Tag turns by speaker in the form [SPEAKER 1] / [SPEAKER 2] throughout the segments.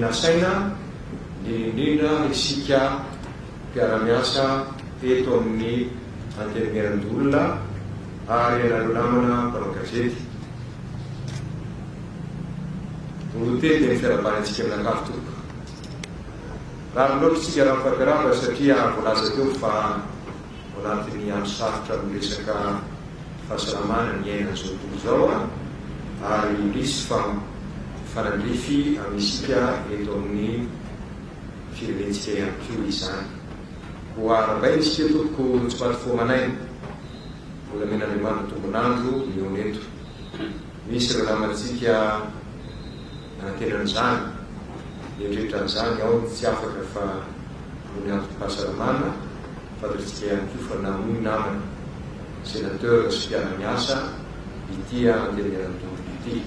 [SPEAKER 1] nasaina, indrindra indrindra isika mpiara-miasa eto amin'ny Antenimierandoholona ary ianareo namana mpanao gazety. Voalohany teny dia ny fiarahabana antsika mianakavy tompoko. Rariny loatra isika raha mifampiarahaba satria voalaza teo fa ao anatin'ny andro sarotra amin'ny resaka fahasalamana ny iainan'izao tontolo izao ary indrisy fa mifanandrify amin'isika eto amin'ny firenentsika ihany koa izany. Koa arahabaina isika tompoko tsy maty fo aman'aina. Mbola omen'Andriamanitra tombon'andro mihaona eto. Misy ireo namantsika nanantena an'izany, nieritreritra an'izany, ao ny tsy afaka fa noho ny antom-pahasalamana, fantatritsika ihany koa fa namoy namana, sénateur sy mpiara-miasa ity Antenimierandoholona ity.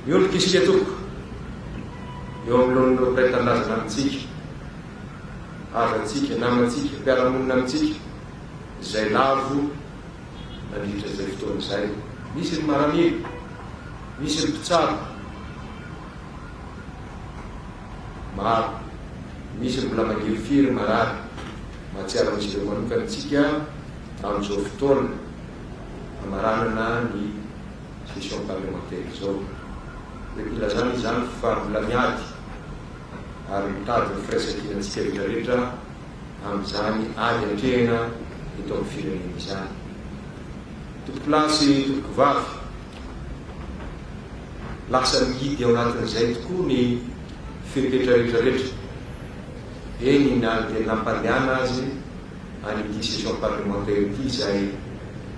[SPEAKER 1] Miondrika isika tompoko eo anoloan'ireo mpiray tanindrazana amintsika, havantsika, namantsika, mpiara-monina amintsika izay lavo nandritra izay fotoana izay. Misy ny maramila, misy ny mpitsabo, maro. Misy ny mbola mangirifiry marary. Mahatsiaro an'izy ireo manokana isika amin'izao fotoana hamaranana ny session parlementaire izao. Hoenti-ilazana izany fa mbola miady ary mitady ny firaisankinantsika rehetra rehetra amin'izany ady atrehina eto amin'ny firenena izany. Tompokolahy sy tompokovavy, lasa mihidy ao anatin'izay tokoa ny fepetra rehetra rehetra, eny na dia nampandehana azy an'ity session parlementaire ity izay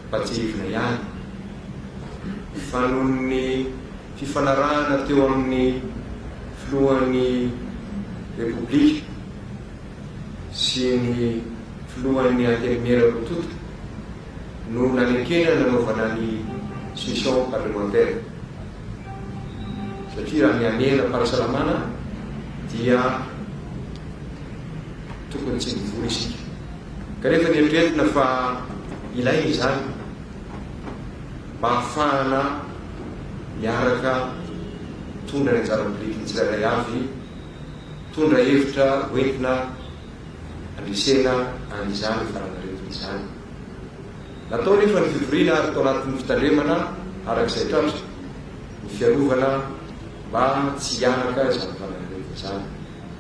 [SPEAKER 1] mpatsiahivina ihany fa noho ny fifanarahana teo amin'ny filohan'ny Repoblika sy ny filohan'ny Antenimiera roa tonta no nanekena nanaovana ny session parlementaire satria raha ny hamehana-pahasalamana dia tokony tsy mivory isika kanefa nieritreretina fa ilaina izany mba hahafahana miaraka mitondra ny anjara birikin'ny tsirairay avy Mitondra hevitra hoentina handresena an'izany valanaretina izany. Natao anefa ny fivoriana ary tao anatin'ny fitandremana araka izay tratra ny fiarovana mba tsy hianaka izany valanaretina izany.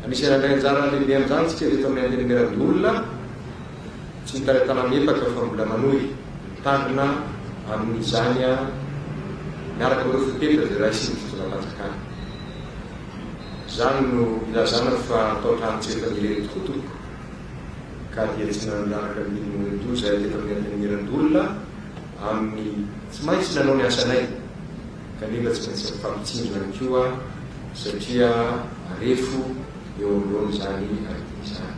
[SPEAKER 1] Anisan'ny nandray anjara lehibe amin'izany isika teto amin'ny Antenimierandoholona, tsy mitady tanà-miepaka fa mbola manohy mitandrina amin'izany miaraka amin'ireo fepetra izay raisin'ny fitondram-panjakana. Izany no ilazana fa tao an-trano tsy efa irery tokoa tompoko ka dia tsy nanaraka ny nohen-doza teto amin'ny Antenimierandoholona amin'ny tsy maintsy nanao ny asanay kanefa tsy maintsy mifampitsinjo ihany koa satria marefo eo anoloana izany aretina izany.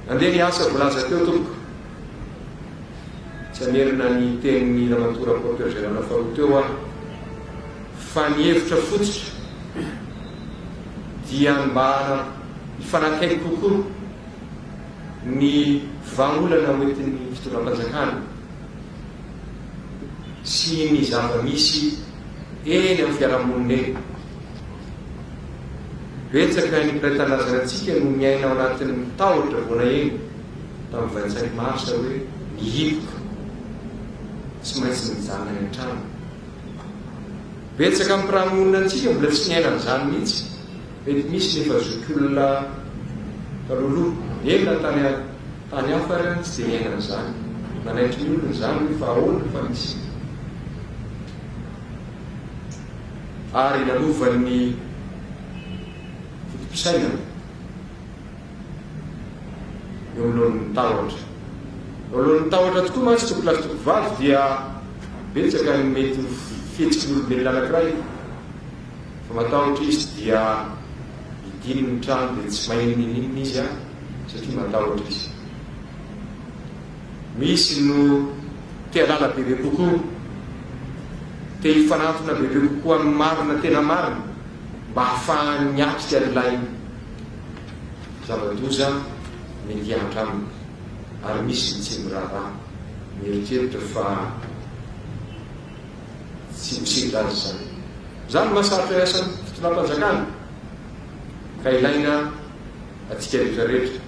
[SPEAKER 1] Nandeha ny asa voalaza teo tompoko. Tsy hamerina ny tenin'ny Ramatoa Rapporteur Général faharoa teo aho fa ny hevitra fototra dia ny mba hifanakaiky kokoa ny vahaolana hoentin'ny fitondram-panjakana sy ny zava-misy eny amin'ny fiarahamonina eny. Betsaka ny mpiray tanindrazana antsika no miaina ao anatin'ny tahotra vao naheno tamin'ny 25 mars hoe mihiboka, tsy maintsy mijanona any an-trano. Betsaka amin'ny mpiramonina antsika mbola tsy niaina an'izany mihitsy, mety misy ny efa zokiolona talohaloha, eny na tany tany hafa ary tsy dia niaina an'izany. Nanaitry ny olona izany hoe fa ahoana fa misy. Ary nanova ny foto-pisainana. Eo anoloan'ny tahotra. Eo anoloan'ny tahotra tokoa mantsy tompolahy sy tompovavy dia betsaka ny mety ho fihetsiky ny olombelona anankiray fa matahotra izy dia hidiny ny trano dia tsy mahay n'inon'inona izy an satria matahotra izy. Misy no te halala bebe kokoa, te hifanantona bebe kokoa amin'ny marina tena marina mba hahafahany miatrika an'ilay Zava-doza mety hihatra aminy ary misy ny tsy miraharaha, mieritreritra fa tsy ho sendra azy izany. Izany no mahasarotra ny asan'ny fitondram-panjakana. Ka ilaina antsika rehetra rehetra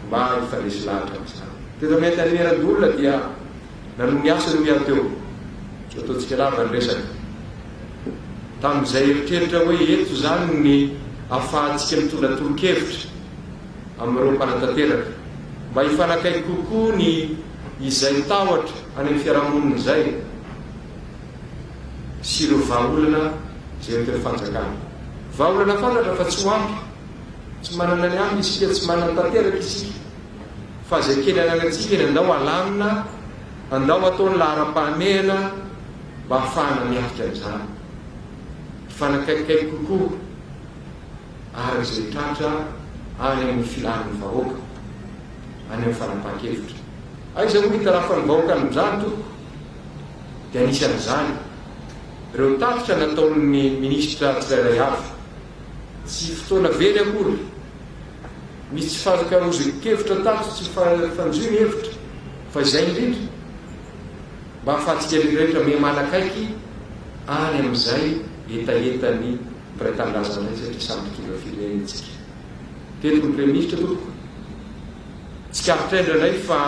[SPEAKER 1] mba hifandresy lahatra amin'izany. Teto amin'ny Antenimierandoholona dia nanohy ny asany hoy aho teo, tsy ho ataontsika lava ny resaka, tamin'izay eritreritra hoe eto izany ny ahafahantsika mitondra tolo-kevitra amin'ireo mpanatanteraka mba hifanakaiky kokoa ny izay tahotra any amin'ny fiarahamonina izay sy ireo vahaolana izay entin'ny fanjakana. Vahaolana fantatra fa tsy ho ampy, tsy manana ny ampy isika, tsy manana tanteraka isika fa izay kely ananantsika eny andao alamina, andao atao ny laharam-pahamehana mba hahafahana miatrika an'izany. Hifanakaikikaiky kokoa araka izay tratra any amin'ny filan'ny vahoaka, any amin'ny fanapahan-kevitra. Aiza moa ny hitarafan'ny vahoaka an'izany tompoko? Dia anisan'izany ireo tatitra nataon'ny minisitra tsirairay avy. Tsy fotoana very akory. Misy tsy fahakarozan-kevitra tato, tsy fanjohy ny hevitra, fa izay indrindra mba ahafahantsika rehetra miha manakaiky any amin'izay hetahetan'ny mpiray tanindrazana indray satria samy mpitondra firenena isika. Teto ny Praiminisitra tompoko, tsikaritray indraindray fa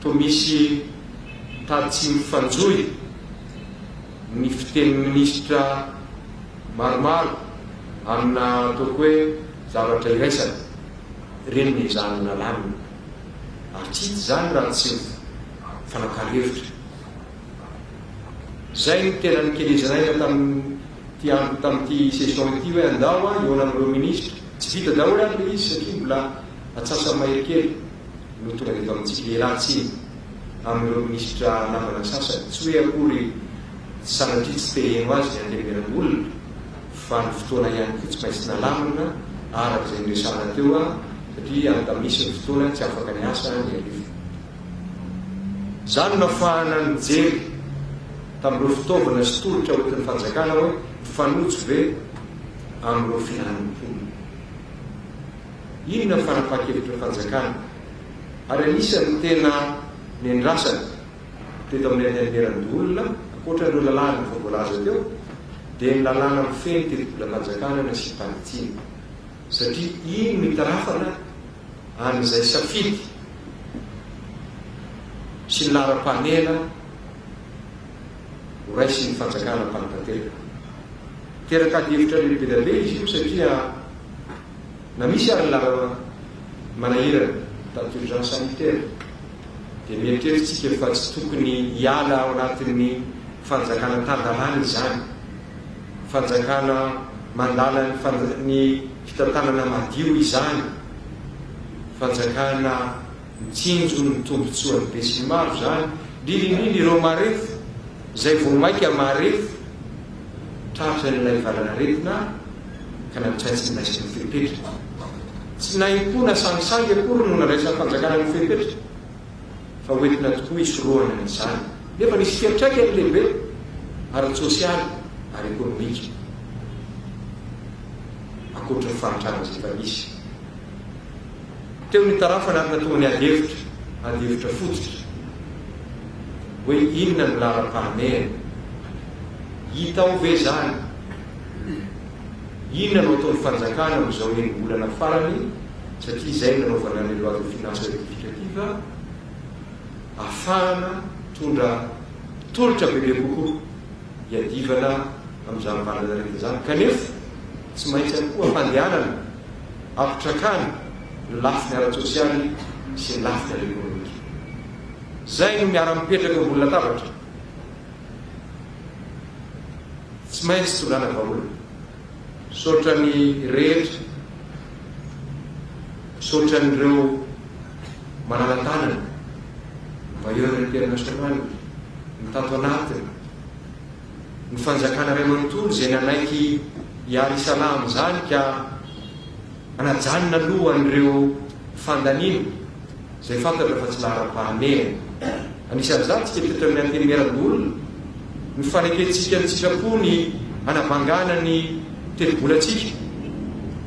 [SPEAKER 1] toa misy tady tsy mifanjohy ny fitenin'ny minisitra maromaro amina ataoko hoe zavatra iraisana, ireny no ezahana nalamina. Ary tsy hita izany raha tsy mifanakalo hevitra. Izay no tena nikelezana aina tamin'ity andro tamin'ity session ity hoe andao hihaona amin'ireo minisitra. Tsy vita daholo ary ilay izy satria mbola atsasany mahery kely no tonga teto amintsika. Ialahy tsiny amin'ireo minisitra namana sasany. Tsy hoe akory sanatria tsy te heno azy ny antenimierandoholona fa ny fotoana ihany koa tsy maintsy nalamina araka izay niresahana teo satria misy ny fotoana tsy afaka niasa ny hariva. Izany no nafahana nijery tamin'ireo fitaovana sy tolotra hoentin'ny fanjakana hoe mifanojo ve amin'ireo filan'ny mponina. Inona ny fanapahan-kevitry ny fanjakana? Ary anisan'ny tena nendrasana teto amin'ny Antenimierandoholona, ankoatra ireo lalàna efa voalaza teo, dia ny lalàna mifehy ny tetibolam-panjakana nasiam-panitsiana. Satria iny no itarafana an'izay safidy sy ny laharam-pahamehana ho raisin'ny fanjakana mpanatanteraka. Teraka adihevitra lehibe dia be izy io satria na misy ary ny lalana manahirana, état d'urgence sanitaire, dia mieritreritra isika fa tsy tokony hiala ao anatin'ny fanjakana tan-dalàna izany, fanjakana mandala ny fitantanana madio izany, fanjakana mitsinjo ny tombontsoan'ny besinimaro izany, indrindra indrindra ireo marefo izay vao mainka marefo tratran'ilay valanaretina ka nandraisiny ndraisiny fepetra. Tsy nahim-po na sangisangy akory no nandraisan'ny fanjakana ny fepetra fa hoentina tokoa hisorohana an'izany. Nefa nisy fiantraikany lehibe ara-tsosialy ary ekonomika ankoatra ny fahantrana izay efa nisy. Teo ny tarafana ary nahatonga ny ady hevitra, ady hevitra fototra, hoe inona no laharam-pahamehana? Hita ao ve izany? Inona no ataon'ny fanjakana amin'izao enim-bolana farany, satria izay no nanaovana ny loi de finances rectificative, ahafahana mitondra tolotra bebe kokoa hiadivana amin'izany valanaretina izany, kanefa tsy maintsy ihany koa ampandehanana, ampitrakana ny lafiny ara-tsosialy sy ny lafiny ara-ekonomika. Izay no miara-mipetraka ambony latabatra. Tsy maintsy tondrana vahaolana. Misaotra ny rehetra, misaotra an'ireo malala-tanana, ny bailleur international, ny tato anatiny, ny fanjakana iray manontolo izay nanaiky hiara-hisalahy amin'izany ka hanajanona aloha an'ireo fandaniana izay fantatra fa tsy laharam-pahamehana. Anisan'izany isika teto amin'ny Antenimierandoholona, ny fanekentsika ny sitrapo ny hanabangana ny tetibolantsika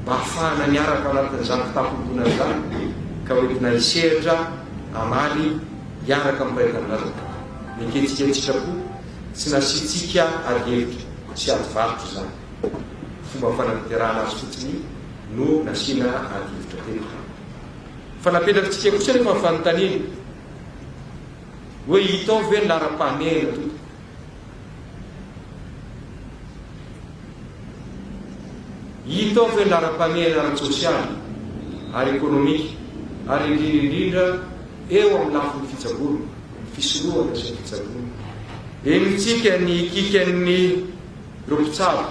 [SPEAKER 1] mba hahafahana miaraka ao anatin'izany fitampim-bola izany ka hoentina hisehatra hamaly hiaraka amin'ny mpiray tanindrazana. Nekentsika ny sitrapo, tsy nasiantsika adihevitra sy ady varotra izany. Fomba fanatanterahana azy fotsiny. no nasiana ady hevitra teto. Fa napetrakitsika kosa anefa ny fanontaniana hoe hita ao ve ny laharam-pahamehana tompoko? Hita ao ve ny laharam-pahamehana ara-tsosialy, ara-ekonomika ary indrindra indrindra eo amin'ny lafiny fitsaboana, ny fisorohana sy ny fitsaboana? Henontsika ny hikikan'ny ireo mpitsabo.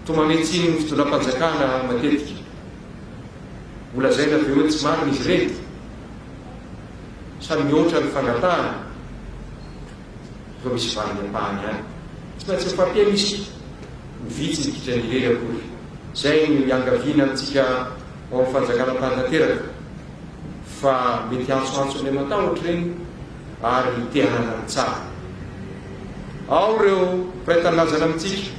[SPEAKER 1] Toa mamehy tsiny ny fitondram-panjakana matetika. Ho lazaina ve hoe tsy marina izy ireny? Sa mihoatra ny fangatahana? Efa misy valiny ampahany ihany. Tsy maintsy mifampihaino isika. Ny vitsy ny kitrany irery akory. Izay no iangaviana amintsika ao amin'ny fanjakana mpanatanteraka fa mety hiantsoantso an'ilay matahotra ireny ary te hanana ny tsara. Ao ireo mpiray tanindrazana amintsika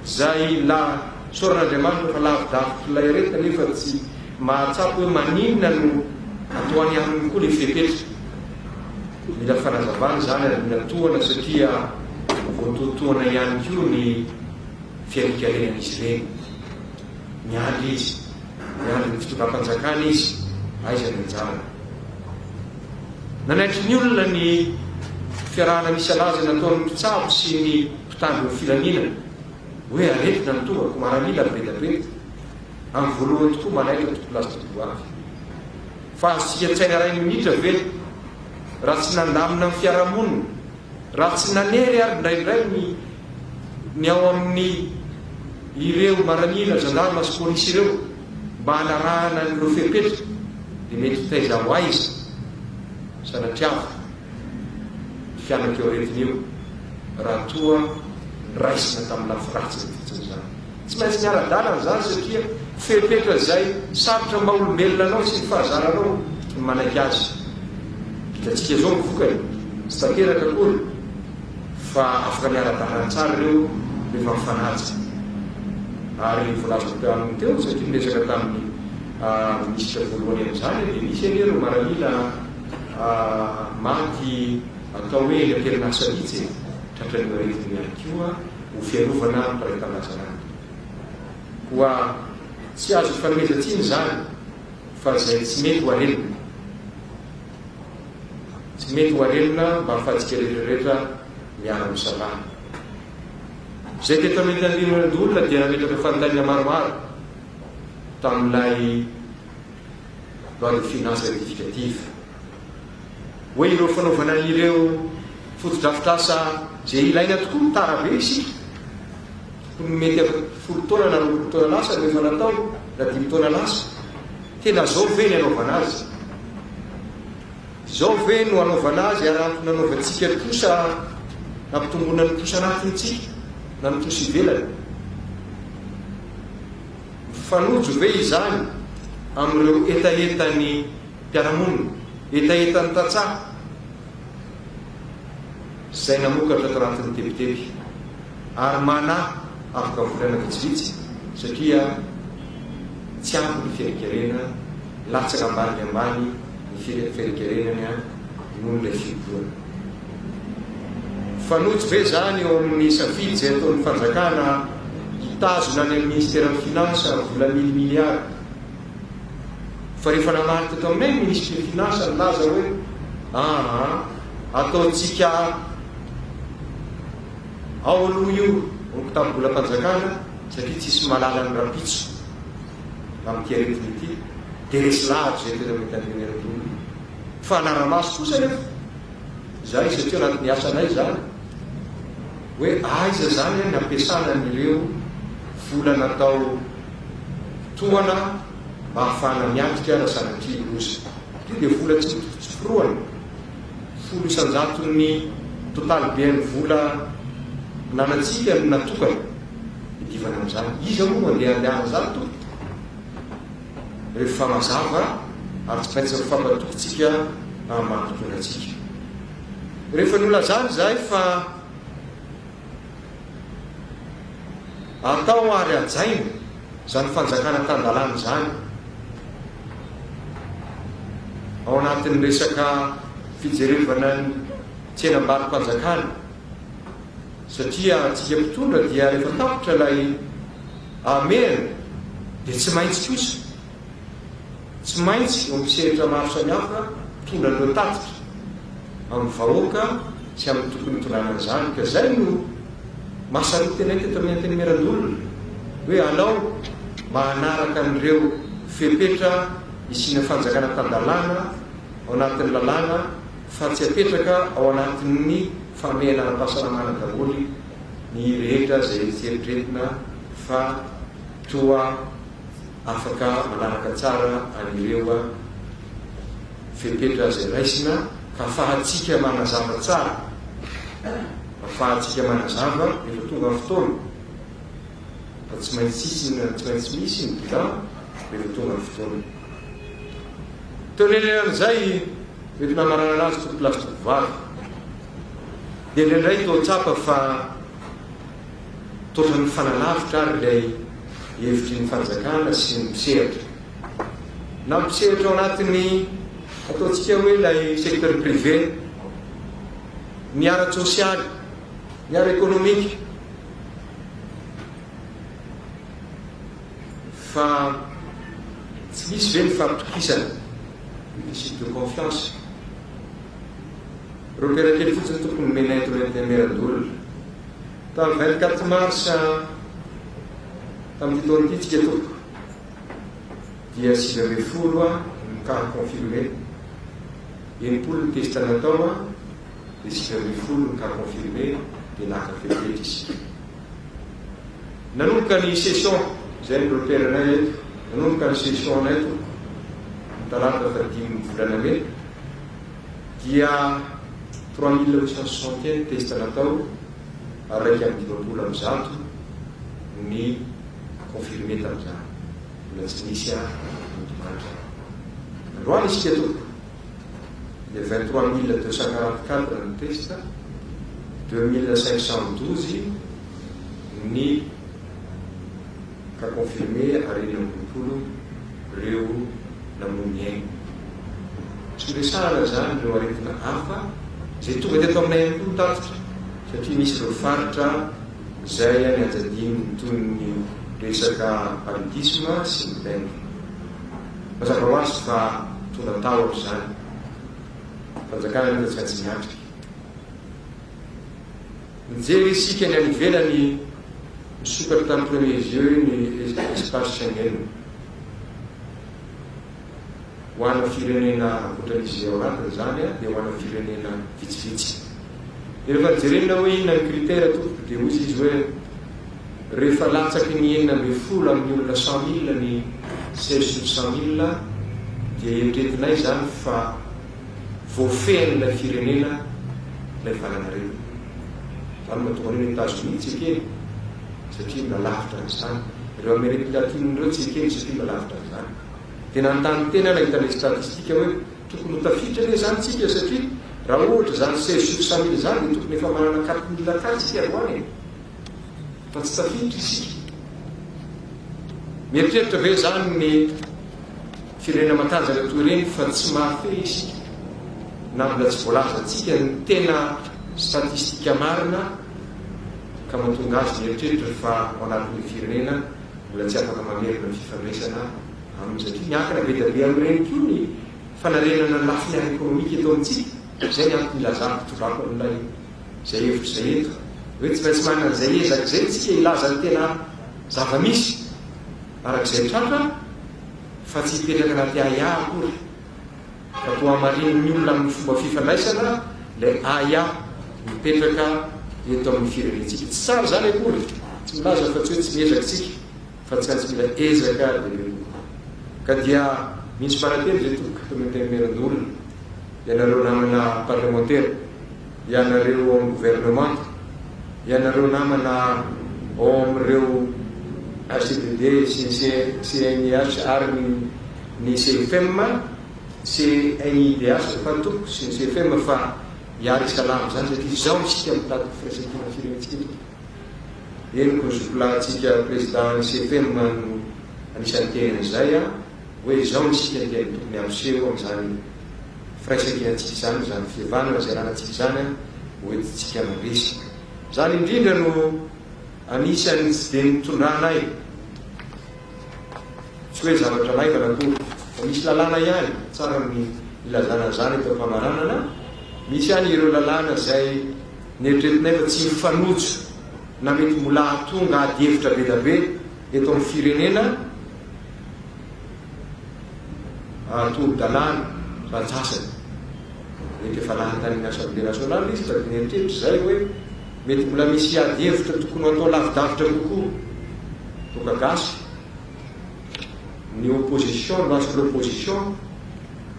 [SPEAKER 1] izay la soran'Andriamanitra fa lavidavitr'ilay aretina nefa tsy mahatsapa hoe maninona no atao any aminy koa ilay fepetra. Mila fanazavana izany ary mila tohana satria voatohatohana ihany koa ny fiarikarenan'izy ireny. Miandry izy, miandry ny fitondram-panjakana izy, aiza ny anjarany. Nanaitry ny olona ny fiarahana misalaza nataon'ny mpitsabo sy ny mpitandro ny filaminana hoe aretina ny tonga ko maramila miredareda. Amin'ny voalohany tokoa manaitra tompolahy sy tompovavy. Fa azontsika an-tsaina iray minitra ve raha tsy nandamina ny fiarahamonina, raha tsy nanery ary indraindray ny ny ao amin'ny ireo maramila, zandarma sy polisy ireo mba hanarahana an'ireo fepetra dia mety ho taiza ho aiza sanatriavo ny fianak'io aretina io raha toa noraisina tamin'ny lafy ratsiny fotsiny izany. Tsy maintsy miara-dalana izany satria fepetra izay sarotra amin'ny maha olombelona anao sy ny fahazaranao ny manaiky azy. Hitantsika izao ny vokany, tsy tanteraka akory fa afaka miara-dalana tsara ireo rehefa mifanaja. Ary voalazako teo aminy teo satria niresaka tamin'ny minisitra voalohany amin'izany dia nisy anie ireo maramila maty atao hoe eny am-perinasa mihitsy e, tratran'io aretina io ihany koa. ho fiarovana ny mpiray tanindrazana aminy. Koa tsy azo ifanomezan-tsiny izany fa izay tsy mety ho arenina. Tsy mety ho arenina mba hahafahantsika rehetra rehetra miara-misalahy. Izay teto amin'ny Antaninarendoholona dia nametraka fanontaniana maromaro tamin'ilay loi de finances rectificative. Hoe ireo fanaovana an'ireo fotodrafitrasa izay ilaina tokoa, tara be isika. Tokony mety efa 10 taona na 20 taona lasa no efa natao, na dimy taona lasa. Tena zao ve ny anaovana azy? Izao ve no anaovana azy ary antony nanaovantsika trosa nampitomboana ny trosa anatiny tsika na ny trosa ivelany? Mifanojo ve izany amin'ireo hetahetan'ny mpiara-monina, hetahetan'ny tantsaha izay namokatra tao anatin'ny tebiteby ary manahy afaka volana vitsivitsy satria tsy ampy ny fierikerena, latsaka ambany dia ambany ny fierikerena noho ilay fihibohana. Mifanojo ve izany eo amin'ny safidy izay ataon'ny fanjakana hitazona any amin'ny ministeran'ny finance vola mille milliards? Fa rehefa namaly teto aminay ny minisitry ny finance nilaza hoe aa ataontsika ao aloha io ny kitapo-bolam-panjakana satria tsisy mahalala ny rahampitso amin'ity aretina ity dia resy lahatra izay tena mety antenimiera-doholona. Fa hanara-maso kosa anefa izahay satria anatin'ny asanay izany hoe aiza izany ny ampiasana an'ireo vola natao tohana mba hahafahana miatrika raha sanatria loza. Ity dia vola tsy mitovy tsy forohana, 10%-n'ny totaly ben'ny vola ananantsika no natokana hiadivana amin'izany. Iza moa no andeha handeha an'izany tompoko? Rehefa mazava ary tsy maintsy mifampatoky tsika amin'ny maha mpitondra antsika. Rehefa nolazana izahay fa atao ary hajaina izany fanjakana tan-dalàna izany ao anatin'ny resaka fijerevana ny tsenam-barom-panjakana. Satria antsika mpitondra dia rehefa tapitra ilay hamehana dia tsy maintsy kosa, tsy maintsy eo amin'ny sehatra maro samihafa mitondra an'ireo tatitra amin'ny vahoaka sy amin'ny tokony hitondrana an'izany. Ka izay no mahasaroty anay teto amin'ny Antenimierandoholona hoe alao mba hanaraka an'ireo fepetra hisiana fanjakana tan-dalàna ao anatin'ny lalàna fa tsy apetraka ao anatin'ny famehana ara-pahasalamana daholo ny rehetra izay eritreretina fa toa afaka manaraka tsara an'ireo fepetra izay raisina ka afahantsika manazava tsara, afahantsika manazava rehefa tonga ny fotoana fa tsy maintsy hisy ny, tsy maintsy misy ny bilan rehefa tonga ny fotoana. Teo anelanelan'izay, mety namaranana azy tompokolahy sy tompokovavy, dia indraindray toa tsapa fa toa ohatran'ny mifanalavitra ary ilay hevitry ny fanjakana sy ny mpisehatra. Na mpisehatra ao anatin'ny ataontsika hoe ilay secteur privé, ny ara-tsosialy, ny ara-ekonomika. Fa tsy misy ve ny fampitokisana, déficit de confiance? Repère kely fotsiny tompoko nomenay eto Antenimierandoholona. Tamin'ny 24 mars tamin'ity taona ity tsika tompoko dia 19 ny cas confirmé, 60 ny test natao dia 19 ny cas confirmé dia naka fepetra isika. Nanomboka ny session, izay no repère-nay eto, nanomboka ny session-nay tompoko ny talata fahadimin'ny volana mey dia 3861 ny test natao ary 151 ny confirmé tamin'izany. Mbola tsy nisy nodimandry. Androany isika tompoko dia 23244 ny test, 2512 ny cas confirmé ary 26 ireo namoy ny ainy. Tsy horesahana izany ireo aretina hafa izay tonga teto aminay ihany koa ny tatitra satria misy ireo faritra izay nianjadian'ny toy ny resaka paludisme sy ny dengue. Mazava ho azy fa mitondra tahotra izany. Fanjakana nefa tsy maintsy miatrika. Nijery isika ny any ivelany nisokatra tamin'ny premier jeu ny espace Schengen. Ho ana firenena ankoatran'izy ao anatiny izany dia ho ana firenena vitsivitsy. Dia rehefa nojerena hoe inona ny critère tompoko dia hoy izy hoe rehefa latsaky ny 16 amin'ny olona 100 000 ny 16 sur 100 000 dia eritreretinay izany fa voafehin'ilay firenena ilay valanaretina. Izany no mahatonga an'io ny Etazonia tsy ekeny satria mbola lavitra an'izany. Ireo Amerique latine ireo tsy ekeny satria mbola lavitra an'izany. Dia nanontany tena aho nahita ilay statistique hoe tokony ho tafiditra anie izany tsika satria raha ohatra izany 16 sur 100 000 izany dia tokony efa manana 4000 cas tsika androany e! Fa tsy tafiditra isika. Mieritreritra ve izany ny firenena matanjaka toy ireny fa tsy mahafehy isika na mbola tsy voalazantsika ny tena statistique marina ka mahatonga azy mieritreritra fa ao anatin'ny firenena mbola tsy afaka mamerina ny fifandraisana aminy satria miankina be dia be amin'ireny koa ny fanarenana ny lafiny ara-ekonomika eto amintsika. Izay ny antony ilazako hitondrako an'ilay izay hevitra izay eto hoe tsy maintsy manana an'izay ezaka izay isika hilaza ny tena zava-misy araka izay tratra fa tsy hipetraka anaty ahiahy akory fa toa hamarinin'ny olona amin'ny fomba fifandraisana ilay ahiahy mipetraka eto amin'ny firenentsika. Tsy tsara izany akory, tsy milaza fa tsy hoe tsy miezaka isika fa tsy maintsy mila ezaka bebe kokoa. Ka dia misy mpanantena izay tompoko eto amin'ny Antenimierandoholona, ianareo namana parlemantera, ianareo ao amin'ny governemanta, ianareo namana ao amin'ireo HCDD sy ny CNIH ary ny ny CFM, CNIDH azafady tompoko, sy ny CFM fa hiary hisalama izany satria izao isika mitady ny firaisankina firenentsika tompoko. Henoko ny zokilahintsika président ny CFM no anisan'ny niteny an'izay hoe izao isika dia tokony hampiseho amin'izany firaisankinantsika izany, izany fihavanana izay ananantsika izany ho entintsika mandresy. Izany indrindra no anisan'ny tsy dia nitondranay, tsy hoe zavatra maivana akory, fa misy lalàna ihany, tsara ny ilazana an'izany eto am-pamaranana, misy ihany ireo lalàna izay neritreretinay fa tsy mifanojo na mety mbola hahatonga adihevitra be dia be eto amin'ny firenena, Tolo-dalàna sasantsasany. Mety efa lany tany amin'ny Assemblée nationale izy fa dia nieritreritra izahay hoe mety mbola misy ady hevitra tokony ho atao lavidavitra kokoa. Toaka gasy, ny opposition, loi sur l'opposition,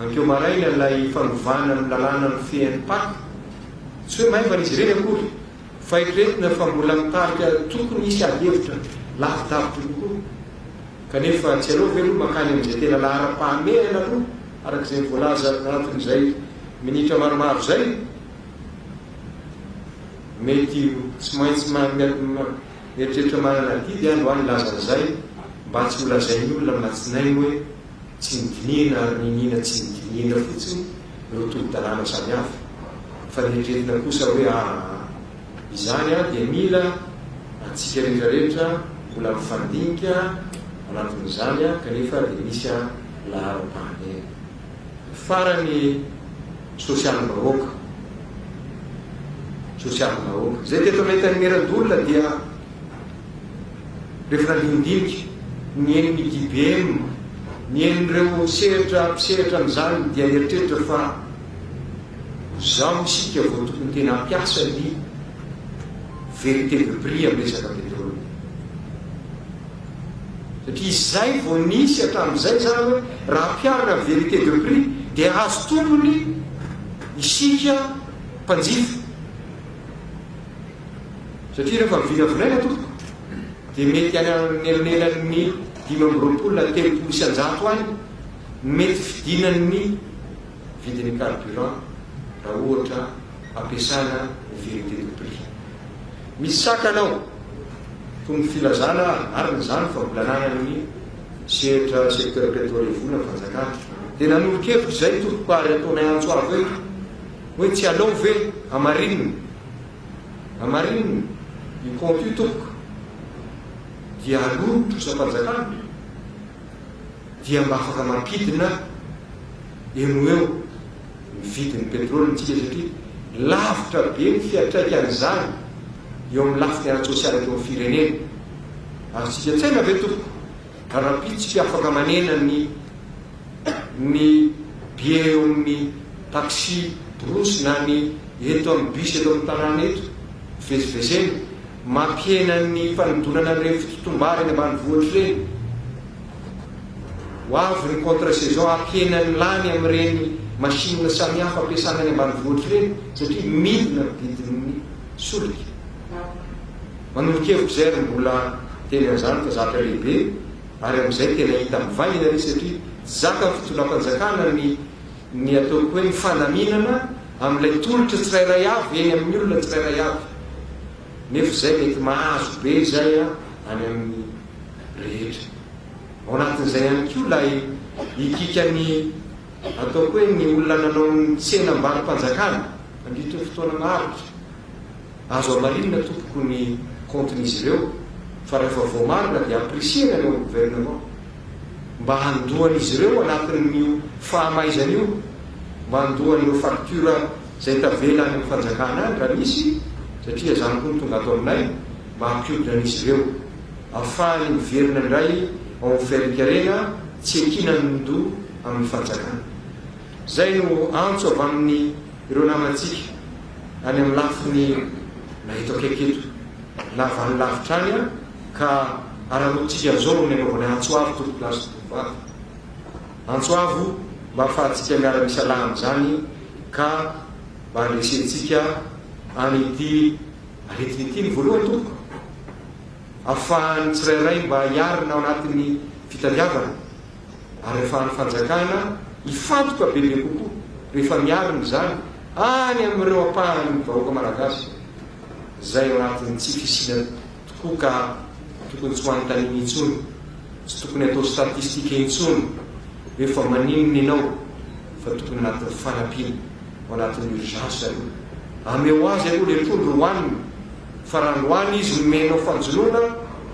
[SPEAKER 1] ankeo maraina ilay fanovana ny lalàna mifehy ny pac, tsy hoe maivana izy ireny akory fa eritreretina fa mbola mitarika tokony hisy ady hevitra lavidavitra kokoa. Kanefa tsy aleo ve aloha mankany amin'izay tena laharam-pahamehana aloha araka izay voalaza anatin'izay minitra maromaro izay? Mety tsy maintsy mieritreritra manana adidy aho androany hilaza an'izay mba tsy holazain'ny olona amin'ny alatsinainy hoe tsy nodinihina ary niniana tsy nodinihina fotsiny ireo tolo-dalàna samihafa fa neritreretina kosa hoe aa Izany dia mila antsika rehetra rehetra mbola mifandinika anatin'izany kanefa dia misy laharam-pahamehana. Farany sosialim-bahoaka, sosialim-bahoaka. Izay teto amin'ny Antenimierandoholona dia rehefa nandinidinika ny henon'ny DBM, ny henon'ireo sehatra mpisehatra amin'izany dia nieritreritra fa Izao isika vao tokony tena hampiasa ny vérité de prix amin'ny resaka pétrole. Satria izay vao nisy hatramin'izay izany hoe raha ampiharina ny vérité de prix dia hahazo tombony isika mpanjifa. Satria rehefa vinavinaina tompoko dia mety any anelanelan'ny 25 na 30% any ny mety fidinan'ny vidin'ny carburant raha ohatra ampiasana ny vérité de prix. Misy sakana ao, toy ny filazana, marina izany fa mbola ananan'ny sehatra secteur pétrolier vola ny fanjakana. Dia nanolo-kevitra izay tompoko ary ataonay antso avo eto hoe tsy aleo ve hamarinina, hamarinina io compte io tompoko dia aloa ny trosam-panjakana. dia mba afaka mampidina eo no eo ny vidin'ny petrole tsika satria lavitra be ny fiantraikan'izany eo amin'ny lafiny ara-tsosialy eto amin'ny firenena. Azontsika an-tsaina ve tompoko raha rahampitso tsika afaka manena ny ny billet eo amin'ny taxi brousse na ny eto amin'ny bus eto amin'ny tanàna eto fivezivezena Mampihena ny fanodonana an'ireny fitotom-bary any ambanivohitra ireny. Ho avy ny contre saison hampihena ny lany amin'ireny machine samihafa ampiasana any ambanivohitra ireny satria midina ny vidin'ny solika. Manolo-kevitra izay ary mbola teny an'izany fa zatra lehibe ary amin'izay tena hita mivaingana ilay izy satria tsy zakan'ny fitondram-panjakana ny ny ataoko hoe ny fandaminana amin'ilay tolotra tsirairay avy eny amin'ny olona tsirairay avy. Nefa izay mety mahazo be izay any amin'ny rehetra. Ao anatin'izay ihany koa ilay hikikan'ny ataoko hoe ny olona nanao ny tsenam-barom-panjakana nandritra ny fotoana maharitra. Azo hamarinina tompoko ny compte-n'izy ireo fa rehefa voamarina dia ampirisihana ny ao amin'ny gouvernement. mba handoan'izy ireo anatin'io fahamaizana io, mba handoan'ireo facture izay tavela any amin'ny fanjakana any raha misy, satria izany koa no tonga ato aminay, mba hampiodina an'izy ireo, ahafahany miverina indray ao amin'ny fiarinkarena tsy ekinan-doha amin'ny fanjakana. Izay no antso avy amin'ny ireo namantsika any amin'ny lafiny na eto akaiky eto na avy any lavitra any, Ka araraotintsika amin'izao ny anaovana antso avo tompokolahy sy tompokovavy. Antso avo mba ahafahantsika miara-misalahy amin'izany ka mba handresentsika an'ity aretina ity ny voalohany tompoko. Ahafahan'ny tsirairay mba hiarina ao anatin'ny fitadiavana ary ahafahan'ny fanjakana hifantoka bebe kokoa rehefa miarina izany any amin'ireo ampahan'ny vahoaka malagasy izay ao anatin'ny tsy fisiana tokoa ka tokony tsy ho anontaniana intsony, tsy tokony atao statistique intsony hoe fa maninona ianao fa tokony anatin'ny fanampiana, ao anatin'ny urgence aloha. Ameo azy aloha le trondro hohaniny. Fa raha androany izy nomenao fanjonoana,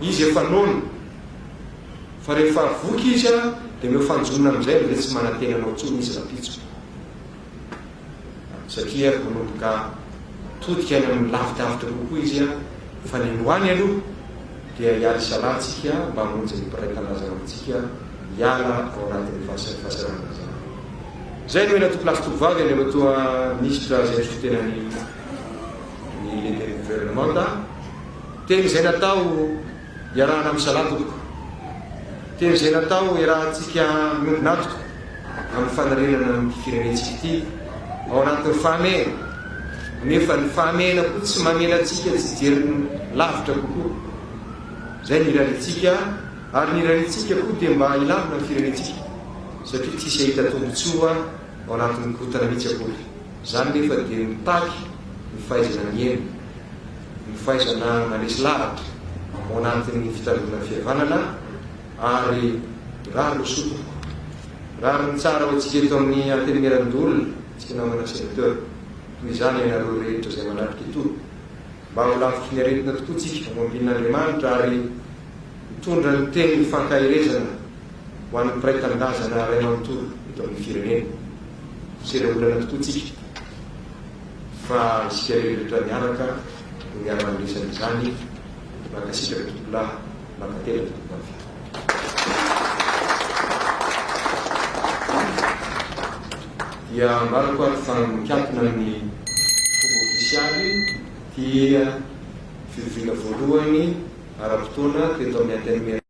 [SPEAKER 1] izy efa noana. Fa rehefa voky izy dia omeo fanjonoana amin'izay amin'izay tsy manantena anao intsony izy rahampitso. Satria efa manomboka todika any amin'ny lavidavitra kokoa izy fa ny androany aloha dia hiala isalahy tsika mba hamonjy ny mpiray tanindrazana amintsika hiala ao anatin'ny fahasahiranana izany. Izay no ela tompolahy sy tompovavy Andriamatoa Minisitra izay nisolo-tena ny ny lehiben'ny governemanta. Teny izay natao iarahana misalahy tompoko. Teny izay natao iarahantsika miombon'antoka amin'ny fanarenana an'ity firenentsika ity ao anatin'ny fahamehana. Nefa ny fahamehana koa tsy mamela antsika tsy hijery lavitra kokoa. Izay ny irariantsika ary ny irariantsika koa dia mba hilamina ny firenentsika satria tsisy hahita tombotsoa ao anatin'ny korontana mihitsy akory. Izany nefa dia mitaky ny fahaizana mihaino, ny fahaizana mandresy lahatra ao anatin'ny fitandroana ny fihavanana ary rariny soa tompoko. Rariny tsara ho antsika eto amin'ny Antenimierandoholona, antsika namana Sénateur, toy izany ianareo rehetra izay manatrika etoa. Mba ho lavitry ny aretina tokoa tsika, ho ambinin'Andriamanitra ary mitondra ny teny fankaherezana ho an'ny mpiray tanindrazana ray manontolo eto amin'ny firenena. Sera olana tokoa tsika fa isika rehetra miaraka no miara-mandresy an'izany. Mankasitraka tompokolahy, mankatelina tompokovavy. Dia ambarako ary fa mikatona ny fomba ofisialy ity fivoriana voalohany ara-potoana teto amin'ny Antenimierandoholona.